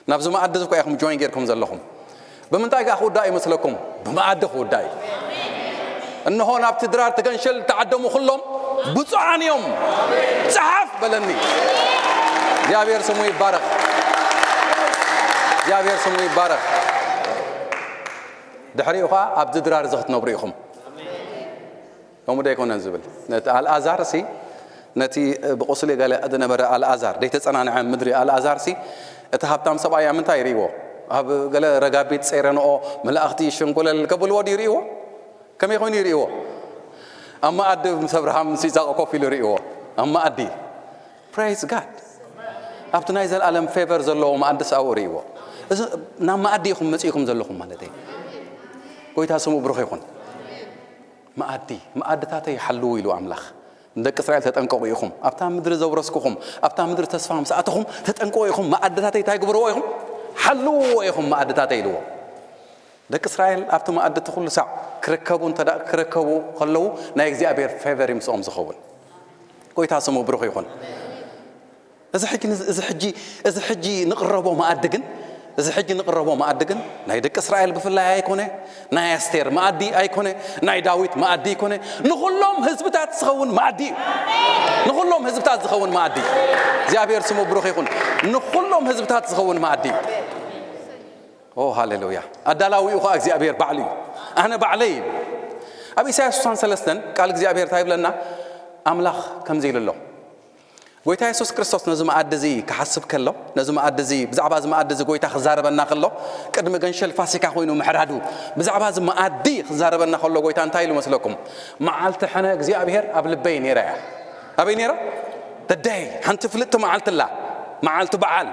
ናብዚ መኣዲ እዚ እኮ ኢኹም ጆይን ጌርኩም ዘለኹም። ብምንታይ ከኣ ክውዳእ ይመስለኩም? ብመኣዲ ክውዳእ እዩ። እንሆ ናብቲ ድራር ትገንሸል ተዓደሙ ኩሎም ብፁዓን እዮም። ጸሓፍ በለኒ። እግዚኣብሔር ስሙ ይባረኽ። እግዚኣብሔር ስሙ ይባረኽ። ድሕሪኡ ኸዓ ኣብዚ ድራር እዚ ክትነብሩ ኢኹም። ከምኡ ዶ ኣይኮነን ዝብል? ነቲ ኣልኣዛር ሲ፣ ነቲ ብቁስሊ ገለ ዝነበረ ኣልኣዛር፣ ዘይተጸናንዐ ምድሪ ኣልኣዛር ሲ፣ እቲ ሃብታም ሰብኣይ ኣብ ምንታይ ይርእይዎ? ኣብ ገለ ረጋቢት ጸይረንኦ፣ መላእኽቲ ሸንጎለል ከብልዎ ድዩ ይርእይዎ? ከመይ ኮይኑ ይርእይዎ? ኣብ መኣዲ ምስ ኣብርሃም ምስ ይስሐቅ ኮፍ ኢሉ ይርእይዎ። ኣብ መኣዲ። Praise God። ኣብቲ ናይ ዘላለም ፌቨር ዘለዎ መኣዲ ኣብኡ ይርእይዎ። እዚ ናብ መኣዲ ኢኹም መጺእኩም ዘለኹም ማለት እዩ። ጎይታ ስሙ ብሩኽ ይኹን። መኣዲ፣ መኣድታተይ ሓልዉ ኢሉ ኣምላኽ። ንደቂ እስራኤል ተጠንቀቑ ኢኹም። ኣብታ ምድሪ ዘውረስኩኹም፣ ኣብታ ምድሪ ተስፋ ምስ ኣተኹም ተጠንቀቑ ኢኹም። መኣድታተይ እንታይ ግበርዎ ኢኹም? ሓልዎ ኢኹም መኣድታተይ ኢልዎ። ደቂ እስራኤል ኣብቲ መኣዲ እቲ ኩሉ ሳዕ ክርከቡ እንተ ደኣ ክርከቡ ከለዉ ናይ እግዚኣብሔር ፌቨር እዩ ምስኦም ዝኸውን። ጎይታ ስሙ ብሩኽ ይኹን። እዚ ሕጂ ንዝ-፣ እዚ ሕጂ፣ እዚ ሕጂ ንቕረቦ መኣዲ ግን፣ እዚ ሕጂ ንቕረቦ መኣዲ ግን ናይ ደቂ እስራኤል ብፍላይ ኣይኮነ፣ ናይ ኣስቴር መኣዲ ኣይኮነ፣ ናይ ዳዊት መኣዲ ኣይኮነ፣ ንኹሎም ህዝብታት ዝኸውን መኣዲ እዩ። ንኹሎም ህዝብታት ዝኸውን መኣዲ። እግዚኣብሔር ስሙ ብሩኽ ይኹን። ንኹሎም ህዝብታት ዝኸውን መኣዲ እዩ። ኦ ሃሌሉያ። ኣዳላዊኡ ኸዓ እግዚኣብሔር ባዕሉ እዩ። ኣነ ባዕለይ እዩ። ኣብ ኢሳያስ ስሳን ሰለስተን ቃል እግዚኣብሔር እንታይ ይብለና? ኣምላኽ ከምዚ ኢሉ ኣሎ። ጎይታ የሱስ ክርስቶስ ነዚ መኣዲ እዚ ክሓስብ ከሎ፣ ነዚ መኣዲ እዚ፣ ብዛዕባ እዚ መኣዲ እዚ ጎይታ ክዛረበና ከሎ፣ ቅድሚ ገንሸል ፋሲካ ኮይኑ ምሕራዱ፣ ብዛዕባ እዚ መኣዲ ክዛረበና ከሎ ጎይታ እንታይ ኢሉ መስለኩም? መዓልቲ ሕነ እግዚኣብሔር ኣብ ልበይ ነይራ እያ። ኣበይ ነይራ? ተደይ ሓንቲ ፍልጥቲ መዓልቲ ኣላ። መዓልቲ በዓል፣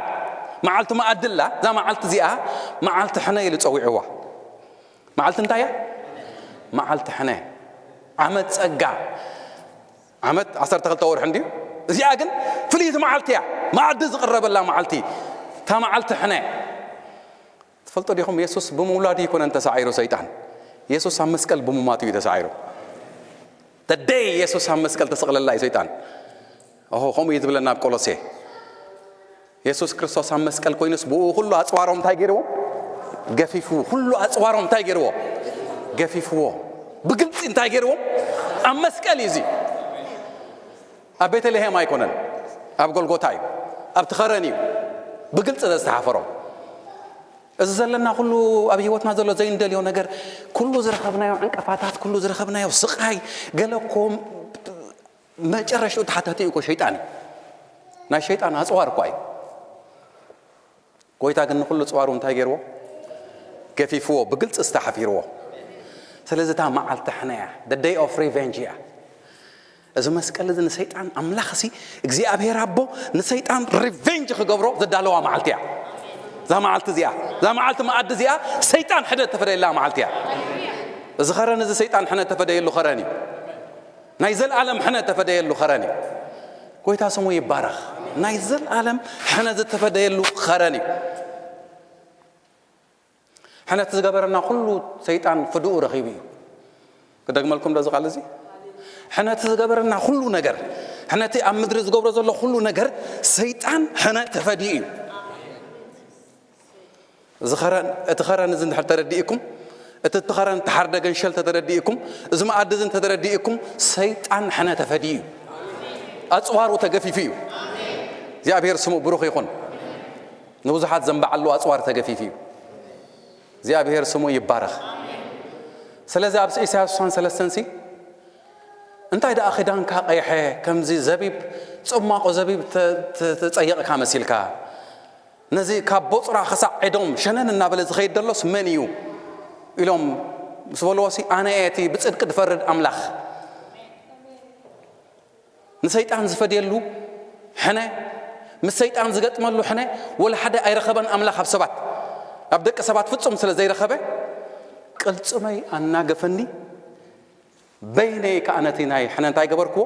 መዓልቲ መኣዲ ኣላ። እዛ መዓልቲ እዚኣ መዓልቲ ሕነ ኢሉ ጸዊዕዋ። መዓልቲ እንታይ እያ? መዓልቲ ሕነ። ዓመት ጸጋ። ዓመት ዓሰርተ ክልተ ወርሒ እንድዩ። እዚኣ ግን ፍልይቲ መዓልቲ እያ። መኣዲ ዝቕረበላ መዓልቲ። እታ መዓልቲ ሕነ። ትፈልጡ ዲኹም? የሱስ ብምውላዱ ኣይኮነን ተሳዒሩ ሰይጣን። የሱስ ኣብ መስቀል ብምማቱ እዩ ተሳዒሩ። ተደይ የሱስ ኣብ መስቀል ተሰቕለላ እዩ ሰይጣን። ኦሆ፣ ከምኡ እዩ ዝብለና ኣብ ቆሎሴ። የሱስ ክርስቶስ ኣብ መስቀል ኮይኑስ ብኡ ኩሉ ኣጽዋሮም እንታይ ገይርዎ? ገፊፍዎ። ኩሉ ኣጽዋሮም እንታይ ገይርዎ? ገፊፍዎ። ብግልጺ እንታይ ገይርዎም? ኣብ መስቀል እዩ እዚ። ኣብ ቤተልሔም ኣይኮነን፣ ኣብ ጎልጎታ እዩ፣ ኣብቲ ኸረን እዩ ብግልጺ ዘስተሓፈሮም። እዚ ዘለና ኩሉ ኣብ ህይወትና ዘሎ ዘይንደልዮ ነገር፣ ኩሉ ዝረኸብናዮ ዕንቀፋታት፣ ኩሉ ዝረኸብናዮ ስቓይ፣ ገለ እኮ መጨረሽኡ ተሓታቲ እኮ ሸይጣን እዩ። ናይ ሸይጣን ኣጽዋር እኳ እዩ። ጎይታ ግን ንኹሉ ጽዋሩ እንታይ ገይርዎ? ገፊፍዎ፣ ብግልጺ ዝተሓፊርዎ። ስለዚ እታ መዓልቲ ሕነ እያ፣ the day of revenge እያ። እዚ መስቀል እዚ ንሰይጣን ኣምላኽ ሲ እግዚኣብሔር ኣቦ ንሰይጣን ሪቬንጅ ክገብሮ ዘዳለዋ መዓልቲ እያ። እዛ መዓልቲ እዚኣ፣ እዛ መዓልቲ መኣዲ እዚኣ ሰይጣን ሕነ እተፈደየላ መዓልቲ እያ። እዚ ኸረን እዚ ሰይጣን ሕነ እተፈደየሉ ኸረን እዩ። ናይ ዘለኣለም ሕነ እተፈደየሉ ኸረን እዩ። ጎይታ ስሙ ይባረኽ። ናይ ዘለኣለም ሕነ ዝተፈደየሉ ኸረን እዩ። ሕነ እቲ ዝገበረና ኩሉ ሰይጣን ፍድኡ ረኺቡ እዩ። ክደግመልኩም ዶ እዚ ቃል እዚ? ሕነ እቲ ዝገበረና ኩሉ ነገር፣ ሕነ እቲ ኣብ ምድሪ ዝገብሮ ዘሎ ኩሉ ነገር ሰይጣን ሕነ ተፈዲኡ እዩ። እዚ ኸረን፣ እቲ ኸረን እዚ እንድሕር ተረዲእኩም፣ እቲ፣ እቲ ኸረን፣ እቲ ሓርደ ገንሸል ተተረዲእኩም፣ እዚ መኣዲ እዚ እንተተረዲእኩም፣ ሰይጣን ሕነ ተፈዲኡ እዩ። ኣጽዋሩ ተገፊፉ እዩ። እግዚኣብሔር ስሙ ብሩኽ ይኹን። ንብዙሓት ዘንበዓሉ ኣጽዋር ተገፊፉ እዩ። እግዚኣብሔር ስሙ ይባረኽ። ስለዚ ኣብ ኢሳያስ ስሳን ሰለስተን ሲ፣ እንታይ ደኣ ክዳንካ ቀይሐ፣ ከምዚ ዘቢብ፣ ጽማቑ ዘቢብ ተ-፣ ተ-፣ ተጸየቕካ መሲልካ? ነዚ ካብ ቦጽራ ክሳዕ ኤዶም ሸነን እናበለ ዝኸይድ ዘሎስ መን እዩ? ኢሎም ምስ በልዎ ሲ፣ ኣነ እየ እቲ ብጽድቂ ዝፈርድ ኣምላኽ። ንሰይጣን ዝፈድየሉ ሕነ፣ ምስ ሰይጣን ዝገጥመሉ ሕነ ወላ ሓደ ኣይረኸበን ኣምላኽ ኣብ ሰባት፣ ኣብ ደቂ ሰባት ፍጹም ስለ ዘይረኸበ፣ ቅልጽመይ ኣናገፈኒ፣ በይነይ ከኣ ነቲ ናይ ሕነ እንታይ ገበርክዎ?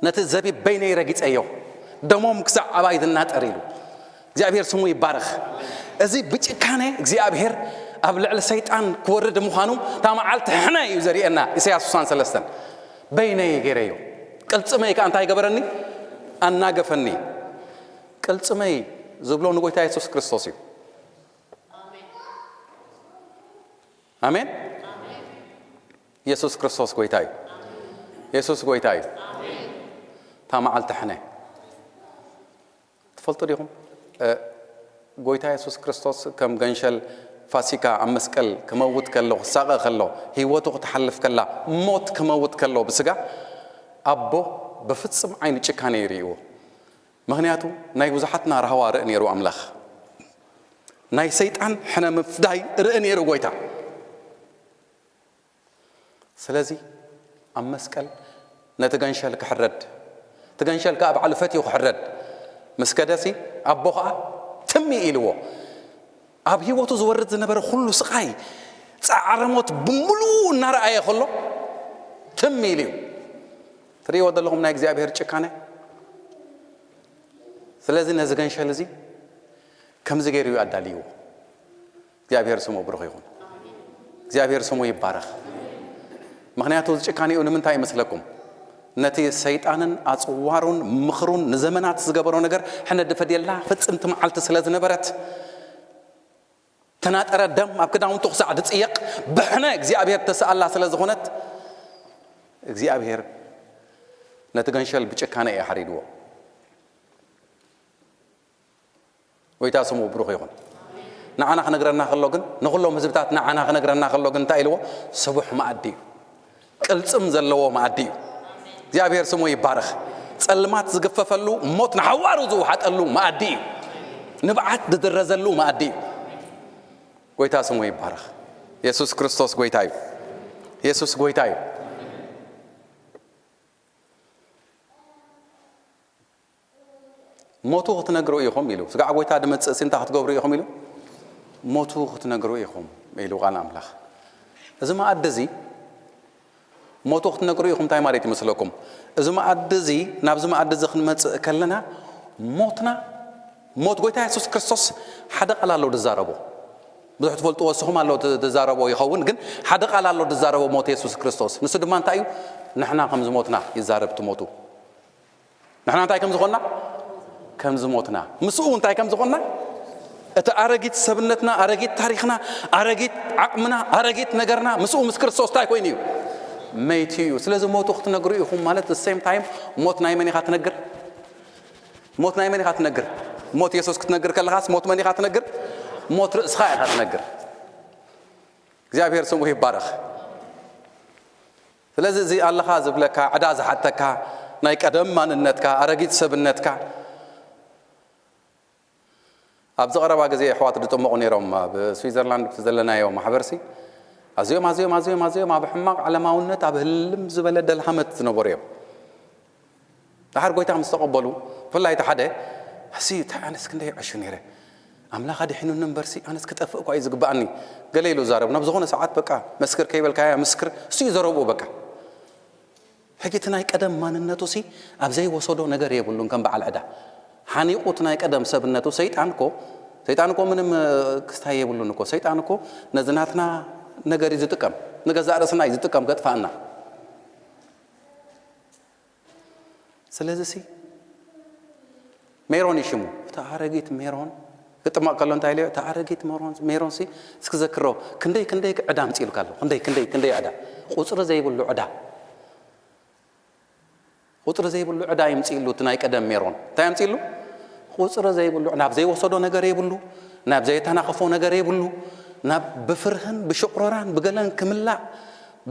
ነቲ ዘቢብ በይነይ ረጊጸዮ፣ ደሞም ክሳዕ ኣባይ ዝናጠር ኢሉ። እግዚኣብሔር ስሙ ይባረኽ። እዚ ብጭካነ እግዚኣብሔር ኣብ ልዕሊ ሰይጣን ክወርድ ምዃኑ እታ መዓልቲ ሕነ እዩ ዘርእየና። ኢሳያስ ስሳን ሰለስተን በይነይ ገይረዮ፣ ቅልጽመይ ከኣ እንታይ ገበረኒ? ኣናገፈኒ። ቅልጽመይ ዝብሎ ንጎይታ የሱስ ክርስቶስ እዩ። ኣሜን። የሱስ ክርስቶስ ጎይታ እዩ። የሱስ ጎይታ እዩ። እታ መዓልቲ ሕነ ትፈልጡ ዲኹም? እ፣ ጎይታ የሱስ ክርስቶስ ከም ገንሸል ፋሲካ ኣብ መስቀል ክመውት ከሎ፣ ክሳቐ ከሎ፣ ህይወቱ ክትሓልፍ ከላ፣ ሞት ክመውት ከሎ ብስጋ፣ ኣቦ ብፍጽም ዓይኒ ጭካነ ይርእይዎ። ምኽንያቱ ናይ ብዙሓትና ራህዋ ርኢ ነይሩ ኣምላኽ። ናይ ሰይጣን ሕነ ምፍዳይ ርኢ ነይሩ ጎይታ። ስለዚ ኣብ መስቀል ነቲ ገንሸል ክሕረድ፣ እቲ ገንሸል ከኣ ባዕሉ ፈትዩ ክሕረድ ምስ ከደሲ፣ ኣቦ ከኣ ትም ኢልዎ። ኣብ ህይወቱ ዝወርድ ዝነበረ ኩሉ ስቓይ፣ ጻዕረ ሞት ብምሉኡ እናረኣየ ከሎ ትም ኢሉ እዩ። ትርእይዎ ዘለኹም ናይ እግዚኣብሔር ጭካነ። ስለዚ ነዚ ገንሸል እዚ ከምዚ ገይሩ እዩ ኣዳልይዎ። እግዚኣብሔር ስሙ ብሩኽ ይኹን። እግዚኣብሔር ስሙ ይባረኽ። ምኽንያቱ እዚ ጭካኔኡ ንምንታይ ይመስለኩም? ነቲ ሰይጣንን ኣጽዋሩን ምኽሩን ንዘመናት ዝገበሮ ነገር ሕነ ድፈድየላ ፍጽምቲ መዓልቲ ስለ ዝነበረት፣ ተናጠረ ደም ኣብ ክዳውንቱ ክሳዕ ድጽየቕ ብሕነ እግዚኣብሔር ተሰኣላ ስለ ዝኾነት፣ እግዚኣብሔር ነቲ ገንሸል ብጭካነ እዩ ሓሪድዎ። ጎይታ ስሙ ብሩኽ ይኹን። ንዓና ክነግረና ከሎ ግን፣ ንኹሎም ህዝብታት ንዓና ክነግረና ከሎ ግን እንታይ ኢልዎ? ስቡሕ መኣዲ እዩ። ቅልጽም ዘለዎ መኣዲ እዩ። እግዚኣብሔር ስሙ ይባረኽ። ጸልማት ዝግፈፈሉ፣ ሞት ንሓዋሩ ዝውሓጠሉ መኣዲ እዩ። ንብዓት ዝድረዘሉ መኣዲ እዩ። ጎይታ ስሙ ይባረኽ። የሱስ ክርስቶስ ጎይታ እዩ። የሱስ ጎይታ እዩ። ሞቱ ክትነግሩ ኢኹም ኢሉ። ስጋዕ ጎይታ ድመጽእ ሲ እንታይ ክትገብሩ ኢኹም ኢሉ? ሞቱ ክትነግሩ ኢኹም ኢሉ ቃል ኣምላኽ። እዚ መኣዲ እዚ ሞቱ ክትነግሩ ኢኹም እንታይ ማለት ይመስለኩም? እዚ መኣዲ እዚ፣ ናብዚ መኣዲ እዚ ክንመጽእ ከለና ሞትና፣ ሞት ጎይታ የሱስ ክርስቶስ ሓደ ቃል ኣሎ ድዛረቦ። ብዙሕ ትፈልጥዎ እስኹም ኣሎ ት-፣ ትዛረቦ ይኸውን፣ ግን ሓደ ቃል ኣሎ ድዛረቦ ሞት የሱስ ክርስቶስ። ንሱ ድማ እንታይ እዩ? ንሕና ከም ዝሞትና ይዛረብ እቲ ሞቱ። ንሕና እንታይ ከም ዝኾንና? ከም ዝሞትና። ምስኡ እንታይ ከም ዝኾንና? እቲ ኣረጊት ሰብነትና፣ ኣረጊት ታሪኽና፣ ኣረጊት ዓቕምና፣ ኣረጊት ነገርና ምስኡ ምስ ክርስቶስ እንታይ ኮይኑ እዩ? መይቲ እዩ። ስለዚ ሞቱ ክትነግሩ ኢኹም ማለት the same time ሞት ናይ መን ኢኻ ትነግር? ሞት ናይ መን ኢኻ ትነግር? ሞት የሱስ ክትነግር ከለኻስ ሞት መን ኢኻ ትነግር? ሞት ርእስኻ ኢኻ ትነግር። እግዚኣብሔር ስሙ ይባረኽ። ስለዚ እዚ ኣለኻ ዝብለካ፣ ዕዳ ዝሓተካ፣ ናይ ቀደም ማንነትካ፣ ኣረጊት ሰብነትካ፣ ኣብዚ ቀረባ ግዜ ኣሕዋት ዝጥመቑ ነይሮም ኣብ ስዊዘርላንድ፣ ብቲ ዘለናዮ ማሕበርሲ ኣዝዮም ኣዝዮም ኣዝዮም ኣዝዮም ኣብ ሕማቕ ዓለማውነት፣ ኣብ ህልም ዝበለ ደልሃመት ዝነበሩ እዮም። ደሓር ጎይታ ምስ ተቐበሉ፣ ብፍላይ እቲ ሓደ፣ "እሲ እንታይ ኣነስ ክንደይ ይዕሹ ነይረ? ኣምላኽ ኣድሒኑኒ እምበርሲ ኣነስ ክጠፍእ እኳ እዩ ዝግብኣኒ" ገለ ኢሉ ዛረቡ። ናብ ዝኾነ ሰዓት በቃ መስክር ከይበልካያ ምስክር፣ እሱ እዩ ዘረብኡ በቃ። ሕጂ እቲ ናይ ቀደም ማንነቱ ሲ ኣብ ዘይወሰዶ ነገር የብሉን ከም በዓል ዕዳ። ሓኒቑ እቲ ናይ ቀደም ሰብነቱ ሰይጣን እኮ፣ ሰይጣን እኮ ምንም፣ እ፣ ክስታይ የብሉን እኮ። ሰይጣን እኮ ነዚ ናትና ነገር እዩ ዝጥቀም፣ ንገዛእ ርእስና እዩ ዝጥቀም ከጥፋእና። ስለዚ ሲ ሜሮን እዩ ሽሙ። እታ ኣረጊት ሜሮን ክጥመቕ ከሎ እንታይ ኢለዮ? እታ ኣረጊት ሜሮን፣ ሜሮን ሲ እስኪ ዘክሮ፣ ክንደይ ክንደይ ዕዳ ኣምጺኡልካ ኣሎ። ክንደይ ክንደይ ክንደይ ዕዳ፣ ቁጽሪ ዘይብሉ ዕዳ፣ ቁጽሪ ዘይብሉ ዕዳ ይምጽእሉ። እቲ ናይ ቀደም ሜሮን እንታይ ኣምጽእሉ? ቁጽሪ ዘይብሉ፣ ናብ ዘይወሰዶ ነገር የብሉ፣ ናብ ዘየተናኸፎ ነገር የብሉ፣ ናብ ብፍርህን ብሽቑረራን ብገለን ክምላእ፣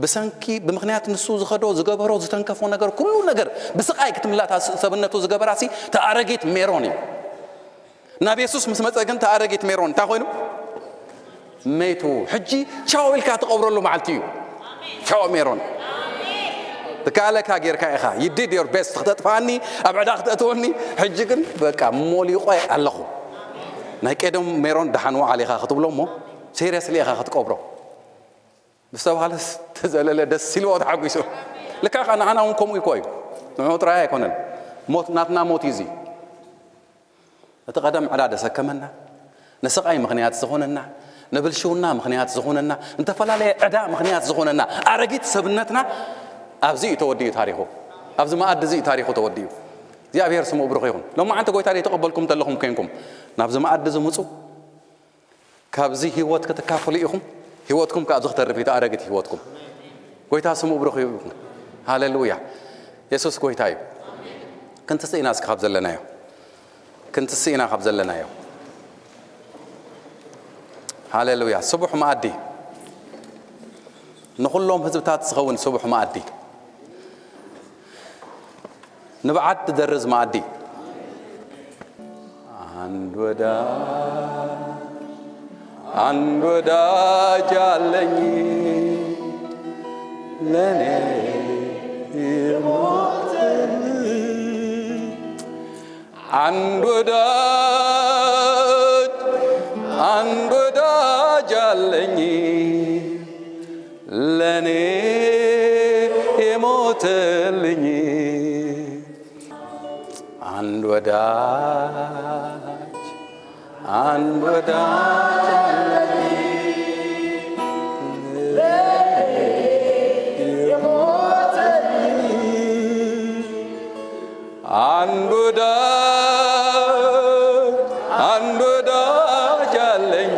ብሰንኪ፣ ብምኽንያት ንሱ ዝኸዶ፣ ዝገበሮ፣ ዝተንከፎ ነገር፣ ኩሉ ነገር ብስቓይ ክትምላእ እታ ሰብነቱ ዝገበራሲ እታ ኣረጊት ሜሮን እዩ። ናብ የሱስ ምስ መጸ ግን እታ ኣረጊት ሜሮን እንታይ ኮይኑ? መይቱ። ሕጂ ቻው ኢልካ ትቐብረሉ መዓልቲ እዩ። ቻው ሜሮን። ዝከኣለካ ጌርካ ኢኻ። You did your best ክተጥፋኒ፣ ኣብ ዕዳ ክተእትወኒ። ሕጂ ግን በቃ ሞሊቆ ኣለኹ። ናይ ቀደም ሜሮን ደሓን ወዓል ኢኻ ክትብሎ እሞ፣ seriously ኢኻ ክትቀብሮ። ምስ ተባህለስ ተዘለለ፣ ደስ ኢልዎ ተሓጒሱ። ልካ ኸኣ ንዓና እውን ከምኡ ይኮ እዩ። ንዑ ጥራይ ኣይኮነን። ሞት፣ ናትና ሞት እዩ እዚ። እቲ ቀደም ዕዳ ደሰከመና፣ ንስቓይ ምኽንያት ዝኾነና፣ ንብልሽውና ምኽንያት ዝኾነና፣ ንተፈላለየ ዕዳ ምኽንያት ዝኾነና ኣረጊት ሰብነትና ኣብዚ እዩ ተወዲኡ ታሪኹ። ኣብዚ መኣዲ እዚ እዩ ታሪኹ ተወዲኡ። እግዚኣብሔር ስሙ ብሩኽ ይኹን። ሎማዓንቲ ጎይታ ዘይተቐበልኩም እንተለኹም ኮይንኩም፣ ናብዚ መኣዲ እዚ ምጹ። ካብዚ ህይወት ክትካፈሉ ኢኹም። ህይወትኩም ከኣ ኣብዚ ክተርፍ እዩ፣ እቲ ኣረጊት ህይወትኩም። ጎይታ ስሙ ብሩኽ ይኹን። ሃሌሉያ። የሱስ ጎይታ እዩ። ክንትስእ ኢና እስኪ ካብ ዘለናዮ። ክንትስእ ኢና ካብ ዘለናዮ። ሃሌሉያ። ስቡሕ መኣዲ፣ ንኹሎም ህዝብታት ዝኸውን ስቡሕ መኣዲ፣ ንብዓት ትደርዝ መኣዲ። አንድ ወዳጅ፣ አንድ ወዳጅ አለኝ፣ ለኔ የሞተልኝ። አንድ ወዳጅ፣ አንድ ወዳጅ አለኝ፣ ለኔ የሞተልኝ። አንድ ወዳጅ፣ አንድ ወዳጅ አለኝ፣ ለኔ የሞተልኝ። አንድ ወዳጅ፣ አንድ ወዳጅ አለኝ፣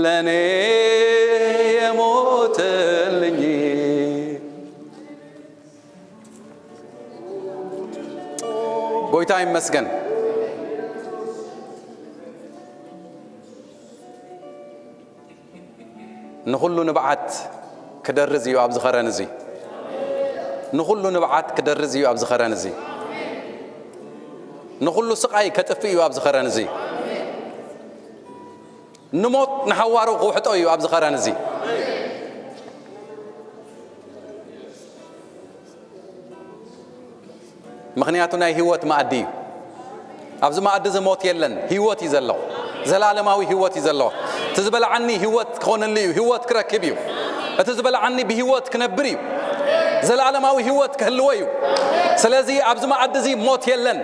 ለኔ የሞተልኝ። ጎይታ ይመስገን። ንኹሉ ንብዓት ክደርዝ እዩ ኣብዚ ኸረን እዚ። ንኹሉ ንብዓት ክደርዝ እዩ ኣብዚ ኸረን እዚ። ንኹሉ ስቓይ ከጥፍእ እዩ ኣብዚ ኸረን እዚ። ንሞት ንሓዋሩ ክውሕጦ እዩ ኣብዚ ኸረን እዚ። ምኽንያቱ ናይ ህይወት መኣዲ እዩ። ኣብዚ መኣዲ እዚ ሞት የለን፣ ህይወት እዩ ዘሎ። ዘላለማዊ ህይወት እዩ ዘሎ። እቲ ዝበልዓኒ ህይወት ክኾነሉ እዩ፣ ህይወት ክረክብ እዩ። እቲ ዝበልዓኒ ብህይወት ክነብር እዩ። ዘላለማዊ ህይወት ክህልዎ እዩ። ስለዚ ኣብዚ መኣዲ እዚ ሞት የለን።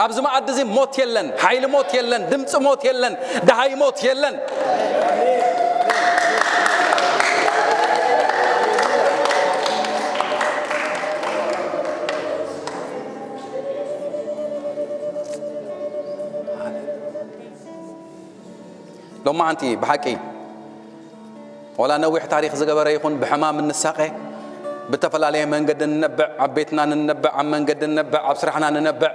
ኣብዚ መኣዲ እዚ ሞት የለን፣ ሓይሊ ሞት የለን፣ ድምፂ ሞት የለን፣ ደሃይ ሞት የለን። ሎማዓንቲ ብሓቂ፣ ዋላ ነዊሕ ታሪኽ ዝገበረ ይኹን፣ ብሕማም እንሳቐ፣ ብተፈላለየ መንገዲ ንነብዕ፣ ኣብ ቤትና ንነብዕ፣ ኣብ መንገዲ ንነብዕ፣ ኣብ ስራሕና ንነብዕ፣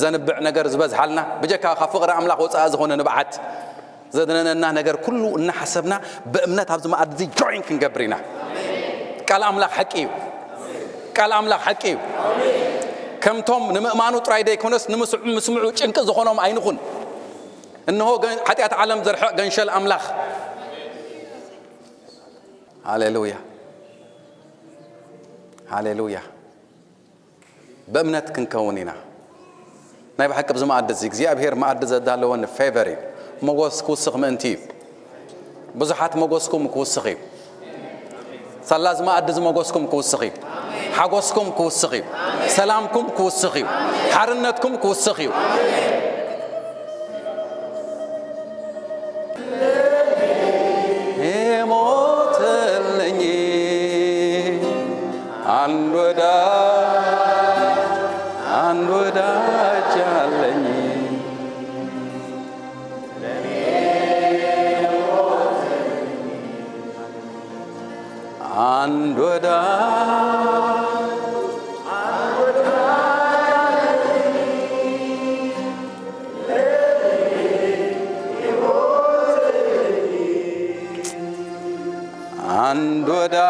ዘንብዕ ነገር ዝበዝሓልና፣ ብጀካ ካብ ፍቕሪ ኣምላኽ ወፃኢ ዝኾነ ንብዓት ዘድነነና ነገር ኩሉ እናሓሰብና፣ ብእምነት ኣብዚ መኣዲ እዚ ጆይን ክንገብር ኢና። ቃል ኣምላኽ ሓቂ እዩ። ቃል ኣምላኽ ሓቂ እዩ። ከምቶም ንምእማኑ ጥራይ ዘይኮነስ፣ ንምስዑ-፣ ምስምዑ ጭንቂ ዝኾኖም ኣይንኹን። እንሆ ገን-፣ ሓጢኣት ዓለም ዘርሕቕ ገንሸል ኣምላኽ። ሃሌሉያ። ሃሌሉያ። ብእምነት ክንከውን ኢና። ናይ ብሓቂ ኣብዚ መኣዲ እዚ እግዚኣብሔር መኣዲ ዘዳለወኒ ፌቨር እዩ። ሞጎስ ክውስኽ ምእንቲ እዩ። ብዙሓት ሞጎስኩም ክውስኽ እዩ። ሳላ እዚ መኣዲ እዚ ሞጎስኩም ክውስኽ እዩ። ሓጎስኩም ክውስኽ እዩ። ሰላምኩም ክውስኽ እዩ። ሓርነትኩም ክውስኽ እዩ። የሞተልኝ አንድ ወዳጅ፣ አንድ ወዳጅ አለኝ። አንድ ወዳጅ፣ አንድ ወዳጅ አለኝ። አንድ ወዳጅ፣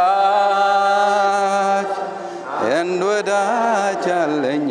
አንድ ወዳጅ አለኝ።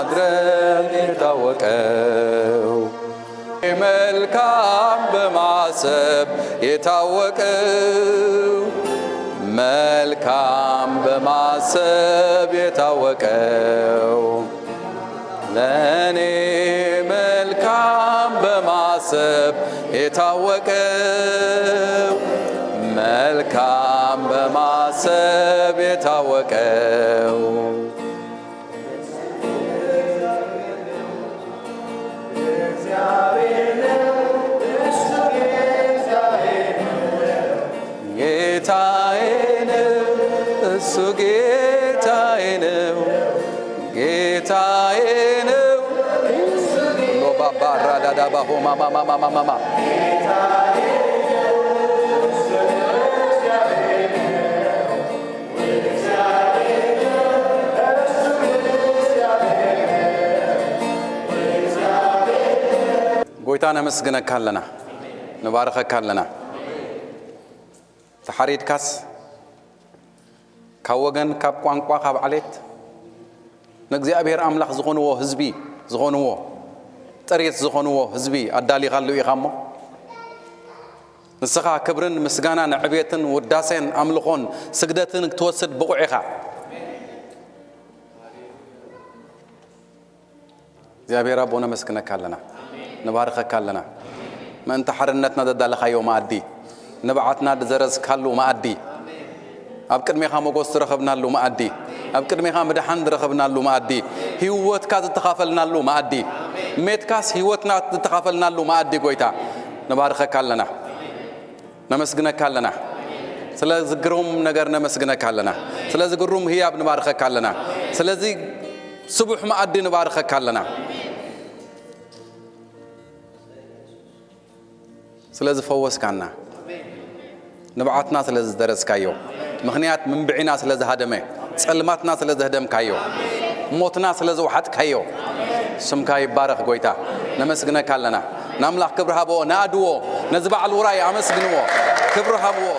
ምድርም የታወቀው፣ መልካም በማሰብ የታወቀው፣ መልካም በማሰብ የታወቀው፣ ለእኔ መልካም በማሰብ የታወቀው፣ መልካም በማሰብ የታወቀው። ጌታዬ ነው፣ እሱ ጌታዬ ነው፣ ጌታዬ ነው። ሎባባ ራዳዳባ ሆማማማማማማ ጎይታ ነመስግነካ ኣለና፣ ንባርኸካ ኣለና። ተሓሪድካስ ካብ ወገን፣ ካብ ቋንቋ፣ ካብ ዓሌት ንእግዚኣብሔር ኣምላኽ ዝኾንዎ ህዝቢ፣ ዝኾንዎ ጥሪት ዝኾንዎ ህዝቢ ኣዳሊኻሉ ኢኻ እሞ፣ ንስኻ ክብርን ምስጋናን ዕብየትን ውዳሴን ኣምልኾን ስግደትን ክትወስድ ብቑዕ ኢኻ። እግዚኣብሔር ኣቦ ነመስግነካ ኣለና፣ ንባርኸካ ኣለና። ምእንቲ ሓርነትና ዘዳለኻዮ መኣዲ፣ ንብዓትና ዝዘረዝካሉ መኣዲ፣ ኣብ ቅድሜኻ ሞጎስ ዝረኸብናሉ መኣዲ፣ ኣብ ቅድሜኻ ምድሓን ዝረኸብናሉ መኣዲ፣ ህይወትካ ዝተኻፈልናሉ መኣዲ፣ ሜትካስ ህይወትና ዝተኻፈልናሉ መኣዲ፣ ጎይታ ንባርኸካ ኣለና፣ ነመስግነካ ኣለና። ስለዚ ግሩም ነገር ነመስግነካ ኣለና። ስለዚ ግሩም ህያብ ንባርኸካ ኣለና። ስለዚ ስቡሕ መኣዲ ንባርኸካ ኣለና። ስለዚ ፈወስካና፣ ንብዓትና ስለ ዝደረዝካዮ፣ ምኽንያት ምንብዒና ስለ ዝሃደመ፣ ጸልማትና ስለ ዘህደምካዮ፣ ሞትና ስለ ዝወሓጥካዮ፣ ስምካ ይባረኽ ጎይታ። ነመስግነካ ኣለና። ንኣምላኽ ክብሪ ሃብዎ፣ ንኣድዎ፣ ነዚ በዓል ውራይ ኣመስግንዎ፣ ክብሪ ሃብዎ።